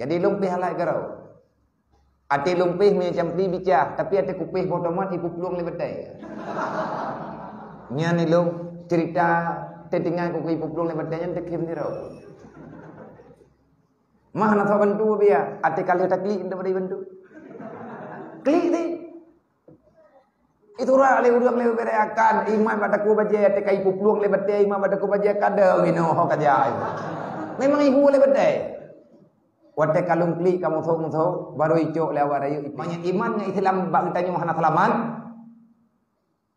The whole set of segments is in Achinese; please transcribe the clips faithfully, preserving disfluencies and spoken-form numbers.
Jadi lôn pih alat keudroe. Até lôn pih meunyoe campli bicah, tapi até kupih boh tomat ipuplueng lé batée. Nyan ilôn cerita teutinggai kuku ipuplueng lé batée nyan teukhém sidroe. Mah na soe bantu biya, até ka lheueh taklik untuk bari bantu. Klik ti. Itu rak lé ureuëng lé bere akan iman bak takue bajée até ka ipuplueng lé batée iman bak takue bajée kadang inoe ho kaja. Memang ihu lé batée. Watée ka lôn klik ka musoh-musoh, barô icok lé awak rayeuk. Meunyoe iman ngon Islam bak geutanyoe hana seulamat,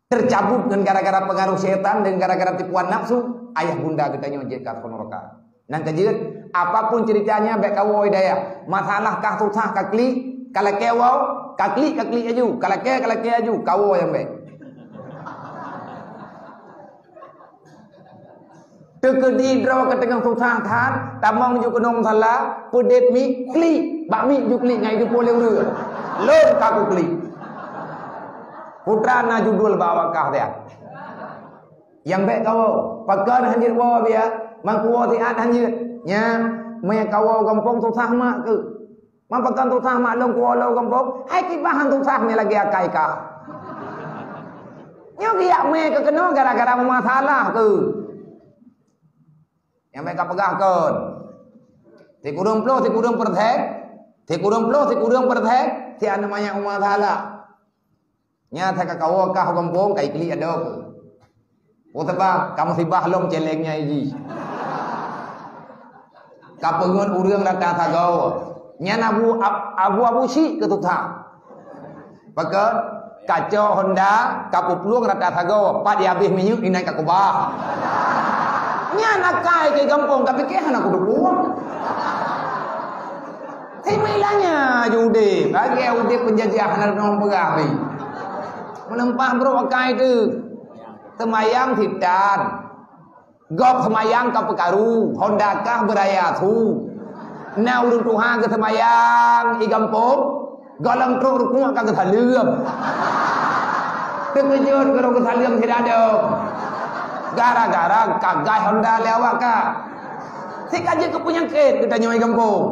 teucabut ngon gara-gara peungaroh syaitan dan gara-gara tipuan nafsu, ayah bunda geutanyoe jeuet ka neraka. Nyang keujeuet, apapun ceritanya bék kawoe dayah. Masalah kah susah ka klik, ka lakée woe, ka klik, ka klik aju, ka lakée, ka lakée aju, kawoe nyang bék. Teukeudi droe ka teungoh susah that, tamong ju keunong sala, peudeuet mi, klik, bak mi ju klik ngai geupeu lé ureuëng. Lôn ka kuklik. Putra na judul bak wakah dia. Nyang bék kawoe, pakon hanjeuet woe biya, mangkuwoe siat hanjeuet. Nya, meunyoe kawoe gampông susah mak keu. Mapakon susah mak lôn kuwoe lôn gampông, hai kiban han susah ni lagée akai kah. Nyoe giyak mé keu keunoe gara-gara meumasalah keu. Nyang bék kapeugah kon. Sikureueng ploh, sikureueng persen, sikureueng ploh, sikureueng persen, si aneuk manyak meumasalah. Nya that ka kawoe kah gampông ka iklik adoe. Peue sabab ka musibah lom céléng nya iji. Ka peungon ureuëng rata sagoe. Nyan abu ab- abu-abu syik keu tuha. Pakon kaco Honda ka peuplueng rata sagoe, pat ya habéh minyeuk inan ka kubah. Nyan akai ke gampông ka pike hana kudukung. Similanya ju udeb, lagée udeb peunjajah hana nong peugah pi. Meuleumpah brok akai teuh. Seumayang sitan. Gob seumayang ka peukaru, honda kah beuraya su. Na ureuëng tuha geuseumayang i gampông, gohlom trok rukuk ka geusaleuem. Teukeujot keu geusaleuem sidadong. Gara-gara ka gaih honda lé awak kah. Si ka jeuet keu peunyakét geutanyoe i gampông.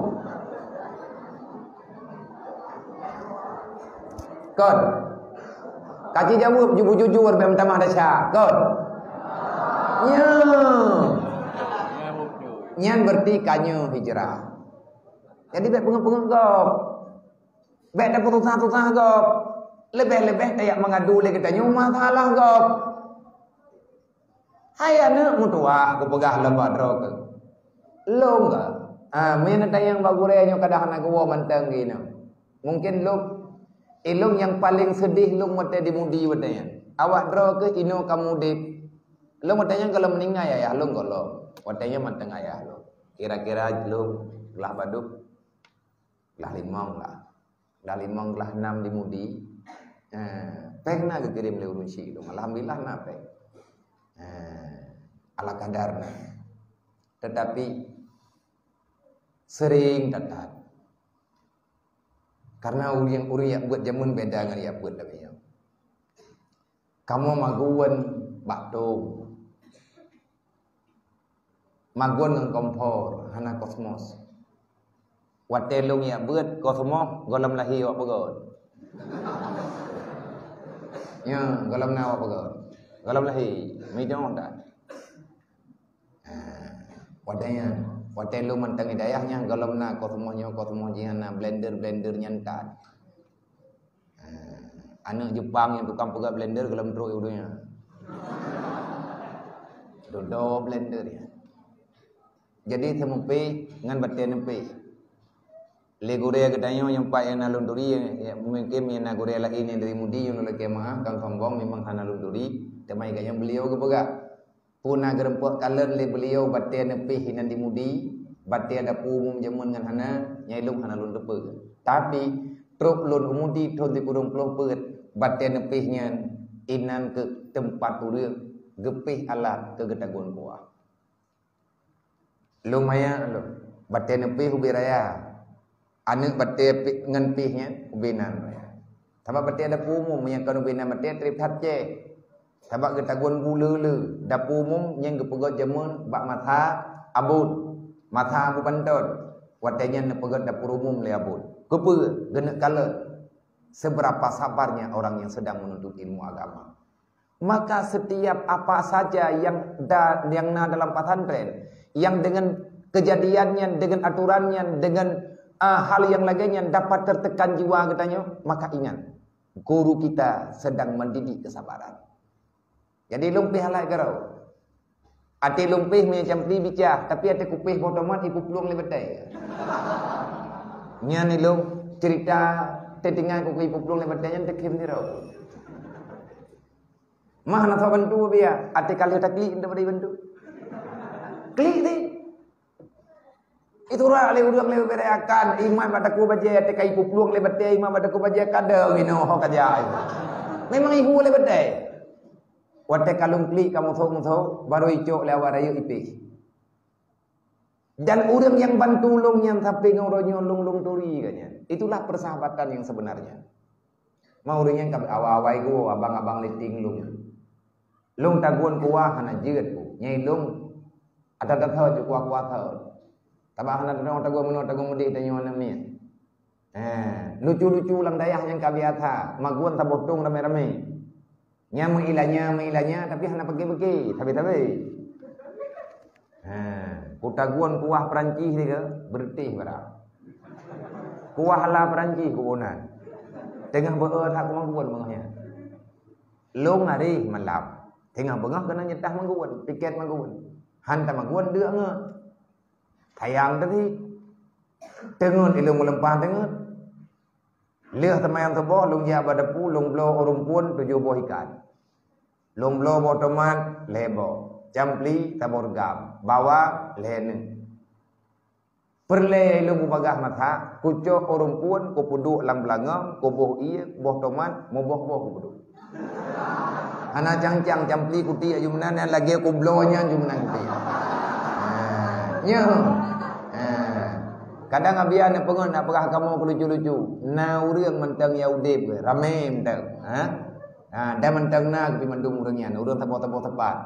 Kon. Kaci jaweueb jujur-jujur bèk meutamah desya. Kon. Nyo. Nyan berarti ka nyoe hijrah. Jadi bèk peungeut-peungeut gob. Bèk tapeususah-susah gob. Leubeh-leubeh tajak meungadu lé geutanyoe masalah gob. Hai aneuk meutuwah, kupeugah lom bak droe keuh. Lôn ka. Ah, meunan tanyong bak gurèe nyoe kadang hana geuwoe mantong keunoe. Mungken lôn, ilôn nyang paleng seudeh lôn watèe dimudi watèe nyan. Awak droe keuh inoe ka mudép. Lôn watèe nyan gohlom meuninggai ayah lôn gohlom. Watèe nyan mantong ayah lôn. Kira-kira lôn glah padub, glah limong lah. Glah limong, glah nam dimudi. Eh, péng na geukirém lé ureueng chik lôn. Alhamdulillah na péng. Eh, ala kadar na. Tetapi sering that-that. Karena ureueng, ureueng jak beuet jameun beda ngon jak beuet lagèe nyoe. Kamoe magun bak tom. Magun ngon kompor, hana kosmos. Watèe lôn jak beuet kosmos, gohlom lahé awak peugöt. Nyo, gohlom na awak peugöt. Gohlom lahé, midong that. Ha, watèe nyan, watèe lôn mantong di dayah nyan, gohlom na kosmos nyoe, kosmos jihnyan na blender-blender nyan that. Ha, aneuk Jepang nyang tukang peugöt blender gohlom trok u donya. Dodo blender nyan. Jadi, seumeupéh ngon batèe neupéh. Lé gurèe geutanyoe nyang pat nyang na lôn turi, ya, mungken nyang na gurèe laén nyang dari mudi nyang lôn lakèe meu'ah, kon sombong, memang hana lôn turi, teuma geutanyoe beliau geupeugah. Peue na geureumpok kalon lé beliau batèe neupéh inan dimudi, batèe dapu umum jameun ngon hana, nyan lôn hana lôn teupeue. Tapi, trok lôn u mudi thôn sikureueng ploh peuet, batèe neupéh nyan inan keuh teumpat ureueng geupéh alat keu geutagun kuah. Lôn maya lôn, batèe neupéh ubé raya. Aneuk batèe pi-, ngon péh nyan ubé nan raya. Sabab batèe dapu umum nyang kon ubé nan batèe trép that cèh. Sabab geutagun bu le-le, dapu umum nyang geupeugöt jameun bak masa abon, masa Abu Panton. Watée nyan neupeugét dapur umum lé abon. Keupeue? Geuneuk kalon seberapa sabarnya orang yang sedang menuntut ilmu agama. Maka setiap apa saja yang da-, yang na dalam pesantren, yang dengan kejadiannya, dengan aturannya, dengan, ah, hal yang lagée nyan dapat tertekan jiwa geutanyoe, maka ingat, guru kita sedang mendidik kesabaran. Jadi lôn pih hana keurau. Até lôn pih meucampi bicah, tapi até kupih boh tomat ipuplueng lé batée. Nyan ilôn cerita teutinggai ku ipuplueng lé batée nyan teukhém sidroe. Mah na soe bantu biya, até ka lheueh taklik untuk beri bantu. Klik deh. Itu rak lé ureuëng lé bere akan iman bak takue bajée, até ka ipuplueng lé batée iman bak takue bajée kadang inoe ho ka jai. Memang ihu lé batée. Watée ka lôn klik ka musoh-musoh, baru icok lé awak rayeuk ipih. Dan ureuëng nyang bantu lôn nyan sampai ngon uroe nyoe lôn, lôn turi ka nyan. Itulah persahabatan yang sebenarnya. Ma ureuëng nyang ka awai-awai geuwoe abang-abang liting lôn. Lôn tagun kuah hana jeuet ku. Nyai lôn ata-ata thot kuah-kuah thot. Taba hana tadong tagun meunoe tagun mudek tanyoe aneuk miet. Eh, lucu-lucu lam dayah nyang ka biasa, magun saboh tong ramé-ramé. Nya meuilanya, meuilanya, tapi hana pake-pake, tabe-tabe. Ha, kutagun kuah Perancis ni ke, beureutéh barang. Kuah la Perancis kubonan. Teungoh beu that kumagun beungoh nyan. Lôn areh malam. Teungoh beungoh keunan nyeutah magun, piket magun. Han tamagun deuk ngeut. Sayang tadi. Teungeut ilôn meuleumpah teungeut. Lheueh teumayang suboh, lôn jak bak dapu, lôn bloe u rumpun tujoh boh ikan. Lôn bloe boh tomat lhée boh, campli saboh reugam, bawang lhée neuh. Peureulée lôn mubagaih masak, kucok u rumpun, kupeuduek lam beulangong, kuboh ié, boh tomat, muboh-boh kupeuduek. Hana cang-cang campli kutik aju meunan, nyang lagée kubloe nyan aju meunan kutik. Ha, nyoe. Ha. Kadang abian neupeungon nak peugah kamoe keu lucu-lucu. Na ureuëng mantong ya udeb, ramé mantong. Ha? Ha, dan mantong na keu mandum ureuëng nyan. Ureuëng saboh-saboh teumpat.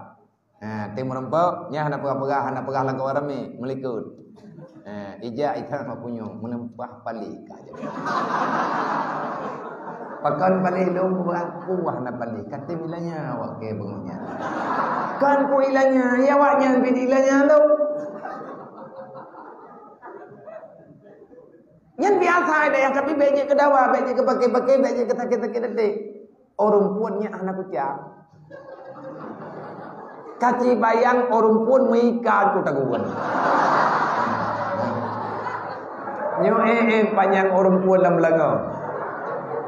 Ha, tem meurumpok, nyan hana peugah-peugah, hana peugah lam kawan ramé, meulikot. Ha, ijak itam mak punyueng, meuneumpah palih ka. Pakon palih lôn beurangkuh hana palih, ka tem ilanya awak ke beungoh nyan. Kan ku ilanya, ya awak nyan pih ilanya lôn. Nyan biasa deh, tapi bék jeuet keu dawa, bék jeuet keu paké-paké, bék jeuet keu sakét-sakét até. Ureuëng phon nyan hana kucang. Kaci bayang ureuëng phon meuikat ku tagun. Nyoe éh, éh, panyang ureuëng phon lam beulangong.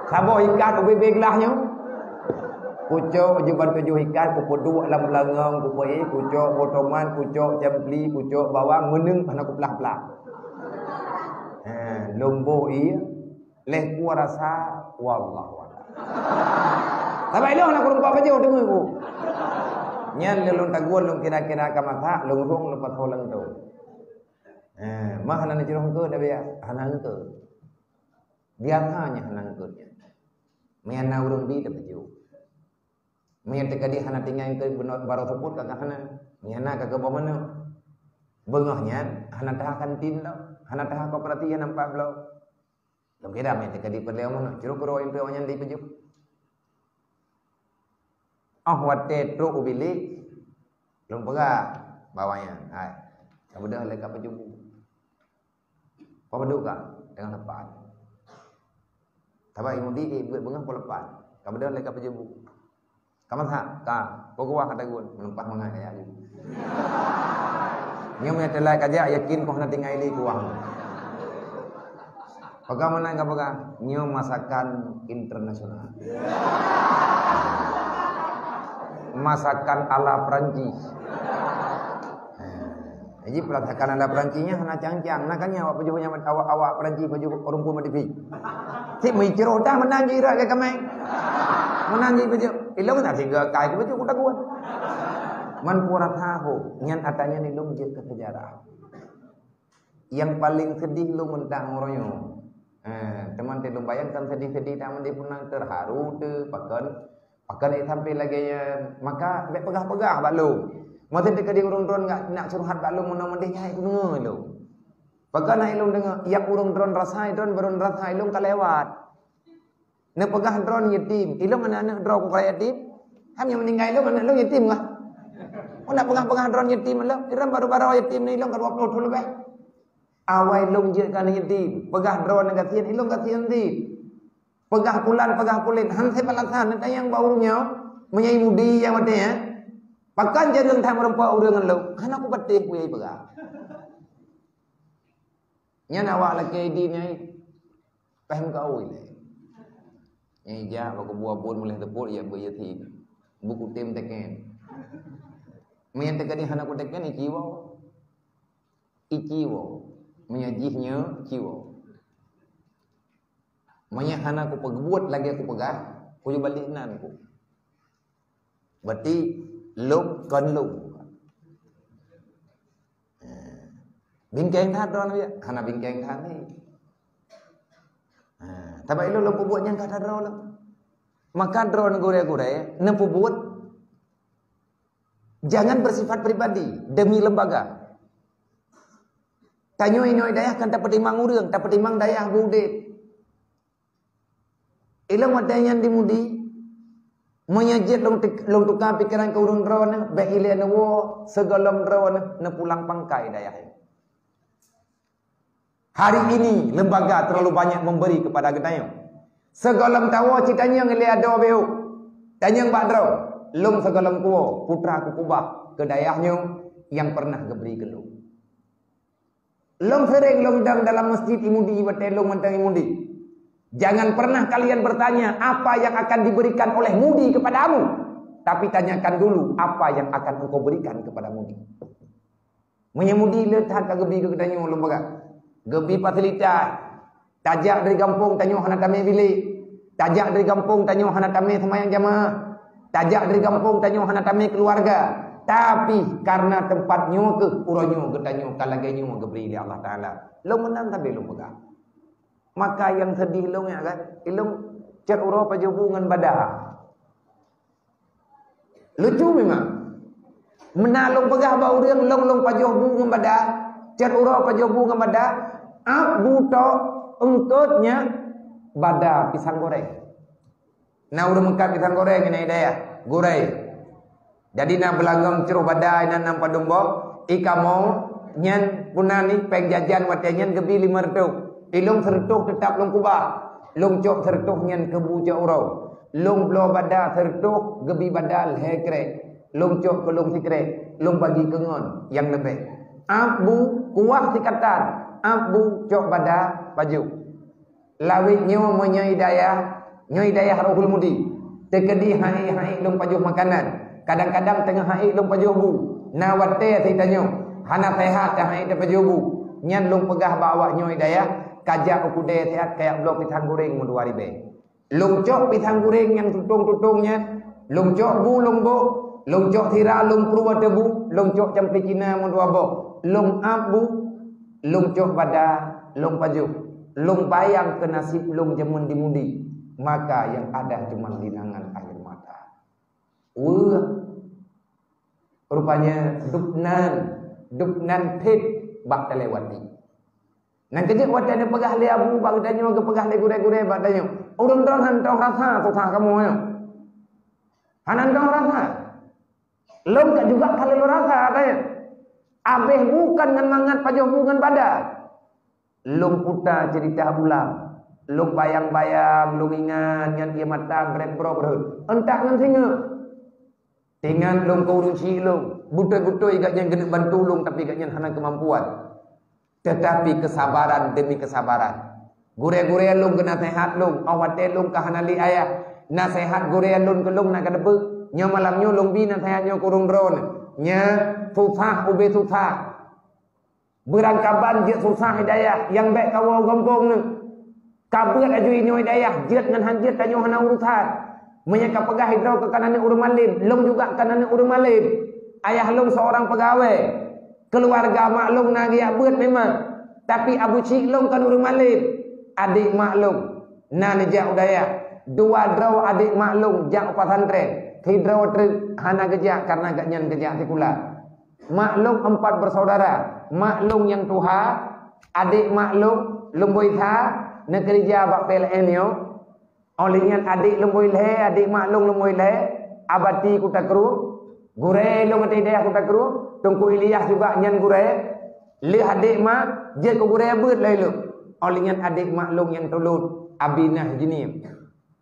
Saboh ikat ubé-bé glah nyoe. Kucok ujuban tujoh ikat, kupeuduek lam beulangong, kupeuéh, kucok boh tomat, kucok campli, kucok bawang, meuneueng hana kuplah-plah. Ha, lôn boh ié, lheueh ku rasa, wallahu a'lam. Sabai lôn hana kureumpok bajôh teungku. Nyan lôn tagun lôn kira-kira ka masak, lôn rhung lôn pasoe lam tong. Ha, mah hana neucroh eungkôt dah biasa, hana eungkôt. Biasa nyan hana eungkôt nyan. Meunan na ureuëng bi tapajoh. Meunyoe teukeudi hana tinggai keu bunoe baroe seupôt ka hana, meunyoe na ka keuboh meunoe. Beungoh nyan hana taha kantin lom, hana taha koperasi nyang nampak bloe. Lôn kira meunyoe teukeudi peureulée meunoe, cukôp keudroe intu awaknyan dipeujeuet. Óh watée trok u bilék, lôn peugah bak awaknyan, "Hai, ka beudôh lé ka peujubu." Peue padub ka? Teungoh leupah. Saban i mudik, eh, buet beungoh peue leupah. Ka beudôh lé ka peujubu. Ka masak, ka. Peue kuah ka tagun, meuneumpah mangat kajak ju. Nyoe meunyoe teulai kajak, yakin keuh na tinggai lé kuah. Peugah meunan ka peugah, nyoe masakan internasional. Masakan ala Perancis. Jadi, peulasakan ala Perancis nyan hana cang-cang. Na kan nyan awak pajoh nyan, awak, awak Perancis pajoh rumpun mati pi. Cit meucroh dah meunan jih irak keu kamai. Meunan jih pajoh. Ilong na tiga kai pajoh kuda kuat. Man pura tahu, nyan ata nyan ilong jeuet keu sejarah. Yang paling sedih lôn meuntang uroe nyoe. Eh, teuma teu lôn bayangkan sedih-sedih dah meundi pun terharu teu pakon. Pakon ék sampai lagée nyan, maka bék peugah-peugah bak lôn. Masa teuka di ureuëng droen nak, nak curhat bak lôn meunan meudeh nyan, ai kudeungoe lôn. Pakon hana ilôn deungoe, nyang ureuëng droen rasa, droen baru rasa ilôn ka lewat. Neupeugah droen yatim, ilôn aneuk-aneuk droe ku ka yatim. Ham nyang meuninggai ilôn aneuk ilôn yatim kah? Oh, nak peugah-peugah droen yatim ilôn, ilôn baru-baru yatim ni ilôn ka dua puluh thôn leubeh. Awai lôn jeuet keu aneuk yatim, peugah droen gasien, ilôn gasien cit. Peugah pulan, peugah pulen, han sép alasan, neutanyong bak ureuëng nyoe, meunyoe mudi nyang watée, eh. Pakon jareueng that meurumpok ureuëng ngon lôn, hana kupatéh peue nyang ipeugah. Nyan awak lakée di nyan, paih meukaui lé. Nyang ijak bak kubu abon muléh teupot, ya beu yatim. Buku tem teken. Meunyoe teuka di hana kuteken, ici woe. Ici woe. Meunyoe jih nyoe, ici woe. Meunyoe hana kupeubuet lagée kupeugah, kujak balik nan ku. Berarti lôn kon lôn. Ha. Bingkeng that droen, ya? Hana bingkeng that ni. Ha, tapi ilôn lôn peubuet nyang ka that droe lôn. Maka droen gurée-gurée neupeubuet jangan bersifat pribadi demi lembaga. Tanyoe inoe dayah kan tapeutimang ureuëng, tapeutimang dayah bu udeb. Ilôn watée nyan di mudi, meunyoe jeuet lôn tik-, lôn tuka pikeran keu ureuëng droeneuh, bék ilée neuwoe, sigohlom droeneuh neupulang pangkai dayah nyoe. Hari ini lembaga terlalu banyak memberi kepada geutanyoe. Sigohlom tawoe cit tanyong ilée adoe bék, tanyong bak droe, lôn sigohlom kuwoe putra kukubah keu dayah nyoe nyang pernah geubri keu lôn. Lôn sering lôn dong dalam masjid imudi watée lôn mantong imudi. Jangan pernah kalian bertanya apa yang akan diberikan oleh mudi kepadamu, tapi tanyakan dulu apa yang akan engkau berikan kepada mudi. Meunyoe mudi le that ka geubi keu geutanyoe lôn peugah. Geubi fasilitas. Tajak dari gampông tanyoe hana tamé bilék. Tajak dari gampông tanyoe hana tamé seumayang jamaah. Tajak dari gampông tanyoe hana tamé keuluwarga. Tapi, karena teumpat nyoe keuh uroe nyoe geutanyoe ka lagée nyoe geubri lé Allah Taala. Lôn meunan sabe lôn peugah. Maka nyang seudeh lôn nyan kan, ilôn cot uroe pajoh bu ngon bada. Lucu memang. Meunan lôn peugah bak ureuëng lôn, lôn pajoh bu ngon bada, cot uroe pajoh bu ngon bada, ap bu tok eungkot nyan bada pisang goreng. Na ureuëng meukat pisang goreng nyan i dayah, gurée. Jadi na beulangong cruh bada inan nam padum boh, i kamoe nyan puna ni péng jajan watée nyan geubi lima reutôh. Ilôn sireutôh teutap lôn kubah. Lôn cok sireutôh nyan keu bu cot uroe. Lôn bloe bada sireutôh geubi bada lhée krek. Lôn cok keu lôn sikrek, lôn bagi keu ngon nyang leubeh. Ap bu kuah sikatan, ap bu cok bada pajoh. Lawét nyoe meunyoe i dayah, nyoe i dayah Rohul Mudi. Teukeudi hai-hai lôn pajoh makanan. Kadang-kadang teungoh hai lôn pajoh bu. Na watée si tanyoe hana seuhat hai tapajoh bu. Nyan lôn peugah bak awak nyoe i dayah, kajak u keudée seuhat kajak bloe pisang goreng meudua ribée. Lôn cok pisang goreng nyang tutong-tutong nyan, lôn cok bu lôn boh, lôn cok sira lôn pruet bu, lôn cok campé Cina meudua boh, lôn ap bu, lôn cok bada, lôn pajoh, lôn bayang keu naseb lôn jameun di mudi, maka nyang ada cuma genangan air mata. Weueh. Rupanya dubnan, dubnan phét bak teulewati. Nyan keuh jeuet watée neupeugah lé abu bak geutanyoe, geupeugah lé gurée-gurée bak tanyoe, ureuëng droen hana tong rasa susah kamoe nyoe. Hana tong rasa. Lôn ka juga ka lôn rasa, katanya. Abéh bu kon ngon mangat pajoh bu ngon bada. Lôn puta ceurita ulang. Lôn bayang-bayang, lôn ingat nyan ié mata brek-brok rhot. Entak ngon singoh. Teuingat lôn keu ureuëng syiek lôn, beutôi-beutôi gobnyan geuneuk bantu lôn, tapi gobnyan hana keumampuan. Teutapi keusabaran demi keusabaran. Gurée-gurée lôn geunaseuhat lôn, óh watée lôn ka hana lé ayah. Naseuhat gurée lôn keu lôn na kateupeue. Nyoe malam nyoe lôn bi naseuhat nyoe keu ureuëng droeneuh. Nyan susah ubé susah. Beurangkaban jeuet susah i dayah nyang bék kawoe u gampông neuh. Ka beuet aju inoe i dayah, jeuet ngon han jeuet tanyoe hana urusan. Meunyoe ka peugah sidroe keu kan aneuk ureuëng malém, lôn juga kan aneuk ureuëng malém. Ayah lôn seorang peugawée. Keuluwarga mak lôn na geujak beuet memang, tapi abu chik lôn kan ureuëng malém. Adék mak lôn na neujak u dayah. Dua droe adék mak lôn jak u pesantren. Sidroe treuk hana geujak kareuna gobnyan geujak sikula. Mak lôn empat bersaudara. Mak lôn nyang tuha, Adék mak lôn, lôn boi sa, neukeurija bak P L N nyoe. Óh lheueh nyan adék lôn boi lhèe, adék mak lôn, lôn boi lhèe, Abati Kuta Krueng, gurèe lôn ateueh dayah Kuta Krueng, Teungku Ilyas juga nyan gurèe. Lheueh adék mak, jeuet keu gurèe beuet lé lôn. Óh lheueh nyan adék mak lôn nyang tulôn, Abinah Jeunieb.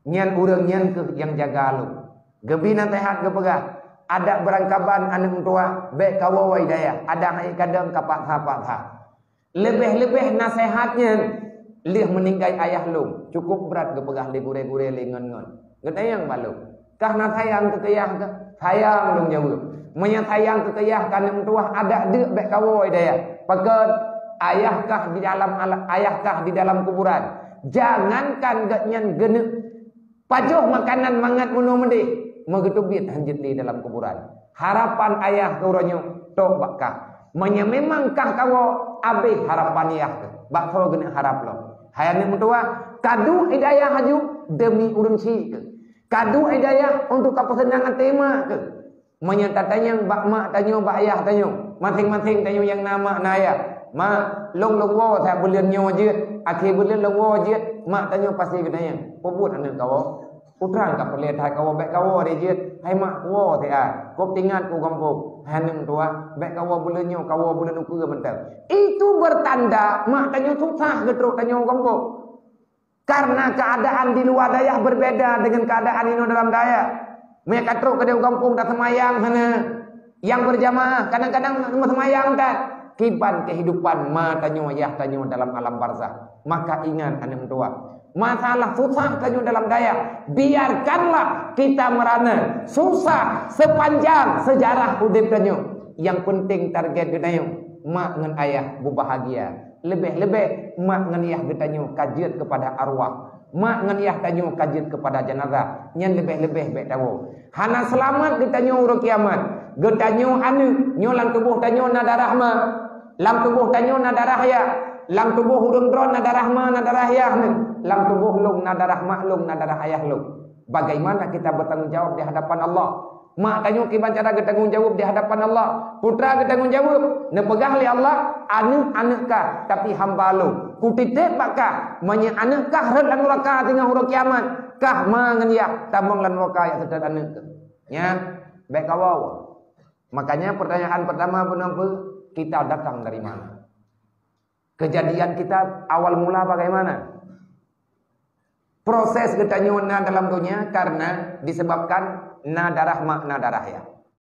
Nyan ureueng nyan kheueh nyang jaga lôn. Geubi naseuhat geupeugah, "Adak beurangkaban aneuk meutuwah, bèk kawoe dayah, adak hai kadang kapaksa-paksa." Leubeh-leubeh naseuhat nyan lheueh meuninggai ayah lôn, cukup brat geupeugah lé gurèe-gurèe lé ngon-ngon. Geutanyong bak lôn, "Kah na sayang keu keu yah kah?" "Sayang," lôn jaweueb. "Meunyo sayang keu keu yah kah aneuk meutuwah, adak deuk bèk kawoe dayah. Pakon? Ayah kah di dalam ala-, ayah kah di dalam kuburan. Jangankan geuh nyan geuneuk pajoh makanan mangat meunoe meudeh, meugeuteubiet hanjeuet lé dalam kuburan. Harapan ayah keu uroe nyoe tok bak kah. Meunyo memang kah kawoe, abéh harapan yah keuh. Bak soe geuneuk harap lom? Hai aneuk meutuwah, kaduek i dayah aju deumi ureueng chik keuh. Kaduek i dayah untuk kapeuseunang até mak keuh. Meunyo tatanyong bak mak tanyoe, bak ayah tanyoe, maséng-maséng tanyoe nyang na mak na ayah. Mak, lôn lôn woe siat buleuen nyoe jeuet, akhé buleuen lôn woe jeuet, mak tanyoe pasti geutanyong, "Peubuet aneuk kawoe? Putra ka peureulèe that kawoe, bèk kawoe deh jeuet. Hai mak, woe siat, kôb teuingat keu gampông. Hai aneuk meutuwah, bèk kawoe buleuen nyoe, kawoe buleuen ukeue mantong." Itu bertanda mak tanyoe susah geutrok tanyoe gampông. Karena keadaan di luar dayah berbeda dengan keadaan inoe dalam dayah. Meunyo ka trok keudéh u gampông taseumayang hana, nyang berjamaah, kadang-kadang meuseumayang that. Kiban kehidupan ma tanyoe yah tanyoe dalam alam barzakh. Maka ingat aneuk meutuwah, masalah susah tanyoe dalam dayah, biarkanlah kita merana susah sepanjang sejarah udép tanyoe. Nyang penting target geutanyoe, mak ngon ayah beubahagia. Leubeh-leubeh mak ngon yah geutanyoe ka jeuet keupada arwah. Mak ngon yah tanyoe ka jeuet keupada janazah. Nyan leubeh-leubeh bèk tawoe. Hana seulamat geutanyoe uroe kiamat. Geutanyoe aneuk, nyoe lam tuboh tanyoe na darah ma. Lam tuboh tanyoe na darah yah. Lam tuboh ureueng droe na darah ma, na darah yah nyoe. Lam tuboh lôn na darah mak lôn, na darah ayah lôn. Bagaimana kita bertanggung jawab di hadapan Allah? Mak tanyoe kiban cara geutanggong jaweueb di hadapan Allah. Putra geutanggong jaweueb, neupeugah lé Allah, "Aneuk, aneuk kah, tapi hamba lôn. Kutitép bak kah, meunyo aneuk kah rhot lam nuraka teungoh uroe kiamat, kah ma ngon yah tamong lam nuraka nyang seutôt aneuk kah." Nyan, bèk kawoe. Makanya pertanyaan pertama bunoe peue, kita datang dari mana? Kejadian kita awal mula bagaimana? Proses geutanyoe na dalam donya karena disebabkan na darah mak, na darah yah.